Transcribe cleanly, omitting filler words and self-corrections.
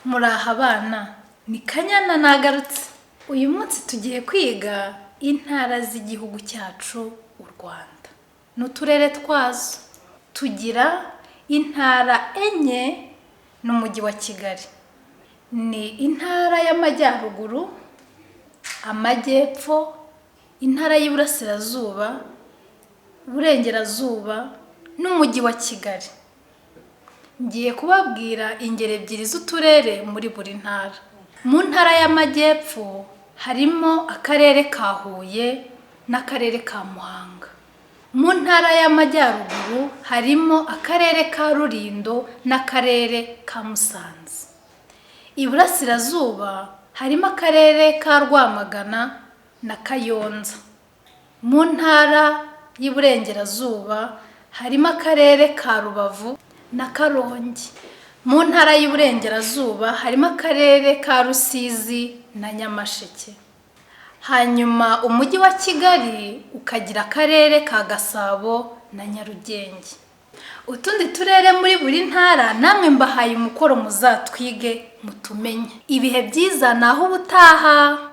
Muraho abana, ni Kanyana nagarutse. Uyu munsi tugiye kwiga intara z'igihugu cyacu u Rwanda n'uturere twazo. Tugira intara enye n'umujyi wa Kigali. Ni intara y'Amajyaruguru, Amajyepfo, intara y'Iburasirazuba, Iburengerazuba n'umujyi wa Kigali. Ngiye kubabwira ingero ebyiri z'uturere muri buri ntara. Mu ntara y'Amajyepfo harimo akarere ka Huye n'akarere ka Muhanga. Mu ntara y'Amajyaruguru harimo akarere ka Rulindo n'akarere ka Musanze. Iburasirazuba harimo akarere ka Rwamagana na Kayonza. Mu ntara y'Iburengerazuba harimo akarere ka Rubavu na Karongi. Mu ntara y'Iburengerazuba harimo akarere ka Rusizi na Nyamasheke. Hanyuma umujyi wa Kigali ukagira akarere ka Gasabo na Nyarugenge. Utundi turere muri buri ntara namwe mbahaye umukoro muzatwige mutumenye. Ibihe byiza ni aho ubutaha.